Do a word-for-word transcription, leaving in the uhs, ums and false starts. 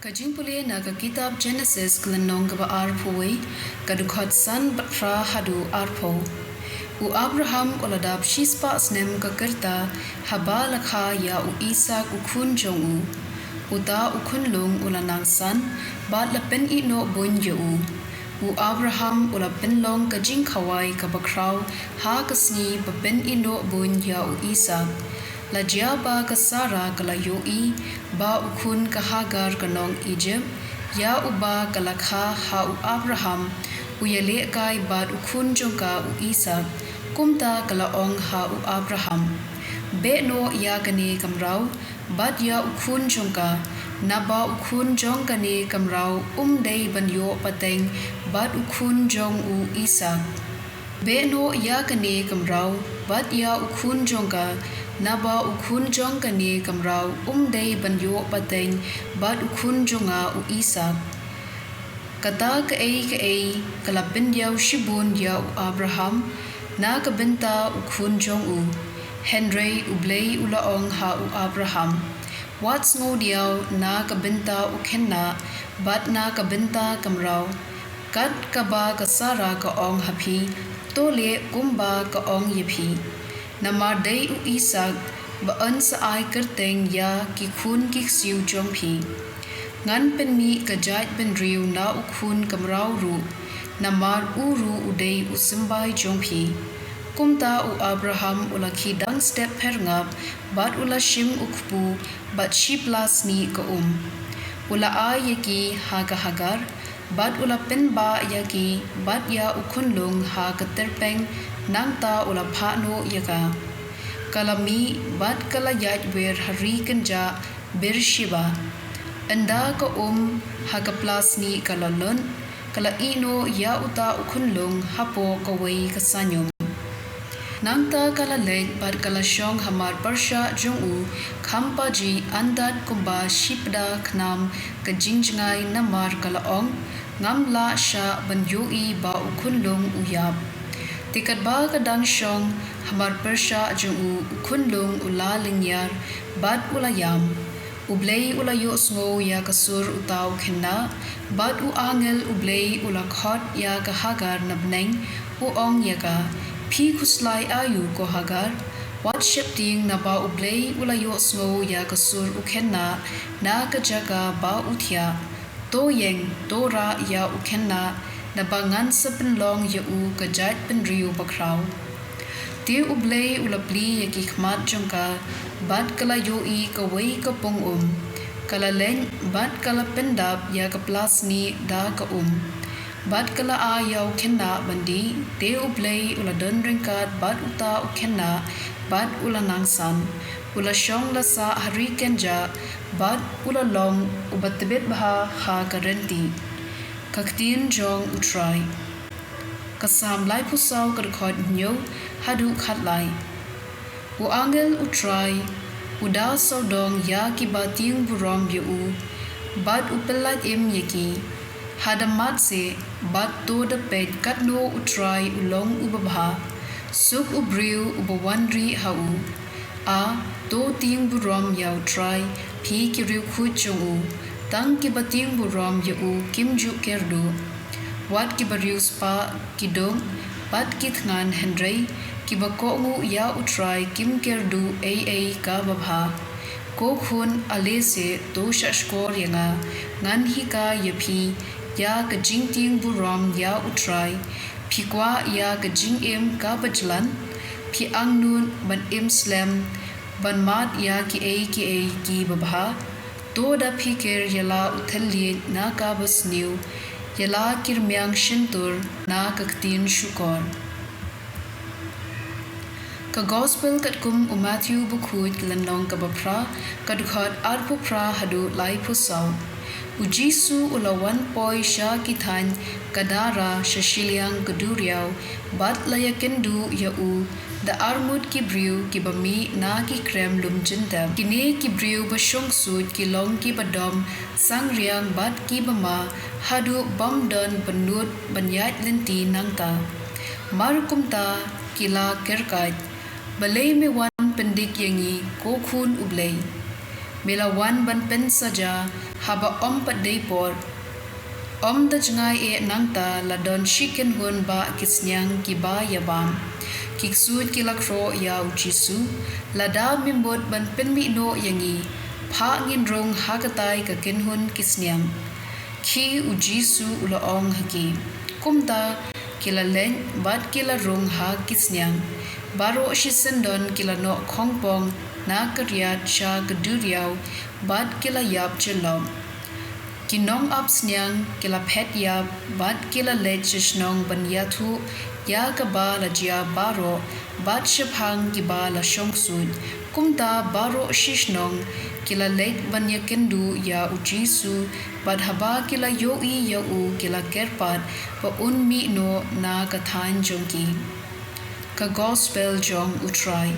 Ka jingpule na ka kitab Genesis ka lynnong kaba arphew wei, ka dkhot san bad phra haduh arphew. U Abraham u la dap shispah snem ka rta haba la kha ïa u Isaak u khun jong u. Uta u khunlung u la nang san bad la pynïehnoh buiñ ïa u. U Abraham u la pynlong ka jingkhawai kaba khraw ha ka sngi ba pynïehnoh buiñ ïa u Isaak. La jia ba ka Sara ka la ïohi ba u khun ka Hagar ka nong Ijipt, ïa uba ka la kha ha u Abraham, u ïalehkai bad u khun jong ka u Isaak. Kumta ka la ong ha u Abraham, "Beh noh ïa kane ka mraw bad ïa u khun jong ka, naba u khun jong kane ka mraw um dei ban ïoh pateng bad u khun jong u Isaak. Beh noh ïa kane ka mraw bad ïa u khun jong ka, naba u khun jong kane ka mraw um dei ban ïoh pateng bad u khun jong nga u Isaak." Kata kaei kaei ka la pyndiaw shibun ïa u Abraham na ka bynta u khun jong u. Hynrei U Blei u la ong ha u Abraham, "Wat sngew diaw na ka bynta u khynnah bad na ka bynta ka mraw, kat kaba ka Sara ka ong ha phi, to leh kumba ka ong ïa phi. Namar dei u Isaak ba yn sa ai kyrteng ïa ki khun ki ksiew jong phi. Ngan pynmih ka jaid bynriew na u khun ka mraw ruh, namar u ruh u dei u symbai jong phi." Kumta u Abraham u la khie dang step pyrngap bad u la shim u kpu bad shipla snieh ka um. U la ai ïa ki ha ka Hagar bad u la pynbah ïa ki bad ïa u khunlung ha ka tyrpeng, nangta u la phah noh ïa ka. Ka la mih bad ka la ïaid wer ha ri kynjah Beersheba. Ynda ka um ha ka pla snieh ka la lut, ka la ïehnoh ïa uta u khunlung hapoh kawei ka saiñum. Nangta ka la leit bad ka la shong ha mar pyrshah jong u, kham pajih, ynda kumba shiphew khnam ka jingjngai, namar ka la ong, "Ngam lah shah ban ïohi ba u khunlung u ïap." Te katba ka dang shong ha mar pyrshah jong u, u khunlung u la lynñiar bad u la ïam. U Blei u la ïohsngew ïa ka sur uta u khynnah, bad u angel U Blei u la khot ïa ka Hagar na bneng, u ong ïa ka, "Phi khuslai aïu ko Hagar? Wat sheptieng, naba U Blei u la ïohsngew ïa ka sur u khynnah na ka jaka ba u thiah. To ïeng, to rah ïa u khynnah, naba ngan sa pynlong ïa u ka jaid bynriew bakhraw." Te U Blei u la plie ïa ki khmat jong ka, bad ka la ïohi kawei ka pung um. Ka la leit bad ka la pyndap ïa ka pla snieh da ka um, bad ka la ai ïa u khynnah ban dih. Te U Blei u la don ryngkat bad uta u khynnah, bad u la nang san. U la shong la sah ha ri kynjah, bad u la long uba tbit bha ha ka rynti. Ka ktien jong U Trai. Ka Salm laiphew saw, ka dkhot hynñiew haduh khatlai. U angel U Trai u da sawdong ïa kiba tieng burom ïa u, bad u pyllait im ïa ki. Ha da mad seh, bad to da peit katno U Trai u long uba bha. Suk u briew uba wan rieh ha u. A, to tieng burom ïa U Trai, phi ki riewkhuid jong u. Tang kiba tieng burom ïa u kim ju kyrduh. Wat kiba riewspah ki duk bad ki thngan, hynrei kiba kohnguh ïa U Trai kim kyrduh ei ei kaba bha. Ko khun, ale seh, to shahshkor ïa nga. Ngan hikai ïa phi ïa ka jingtieng burom ïa U Trai. Phi kwah ïa ka jingim kaba jlan? Phi angnud ban im slem, ban mad ïa kiei kiei kiba bha? To da phikir ïa la u thylliej na kaba sniew, ïa la ki rmiang shyntur na ka ktien shukor. Ka Gospel katkum u Mathaiw bakhuid, lynnong kaba phra, ka dkhot arphew phra haduh laiphew saw. U Jisu u la wan poi sha ki thaiñ Gadara sha shiliang ka duriaw, bad la ïakynduh ïa u da arngut ki briew kiba mih na ki krem lum jyntep. Kine ki briew ba shong suit ki long kiba dom sangriang bad kiba ma, haduh bym don ba nud ban ïaid lynti nangta. Mar kumta ki la kyrkait, "Balei me wan pyndik ïa ngi, ko Khun u Blei? Me la wan ban pynsaja haba ym pat dei por. Ym da jngai eh nangta, la don shi kynhun bah ki sniang kiba ïabam, ki ksuid ki la khroh ïa u Jisu. Lada me mut ban pynmih noh ïa ngi, phah ngin rung ha katei ka kynhun ki sniang. Khie, u Jisu u la ong ha ki. Kumta ki la leit bad ki la rung ha ki sniang. Baroh shi syndon ki la noh khongpong na ka riat sha ka duriaw bad ki la ïap jyllop. Ki nongap sniang ki la phet ïap bad ki la leit sha shnong ban ïathuh ïa kaba la jia baroh bad shaphang kiba la shong ksuid. Kumta baroh shi shnong ki la leit ban ïakynduh ïa u Jisu, bad haba ki la ïohi ïa u ki la kyrpad ba un mih noh na ka thaiñ jong ki. Ka Gospel jong U Trai.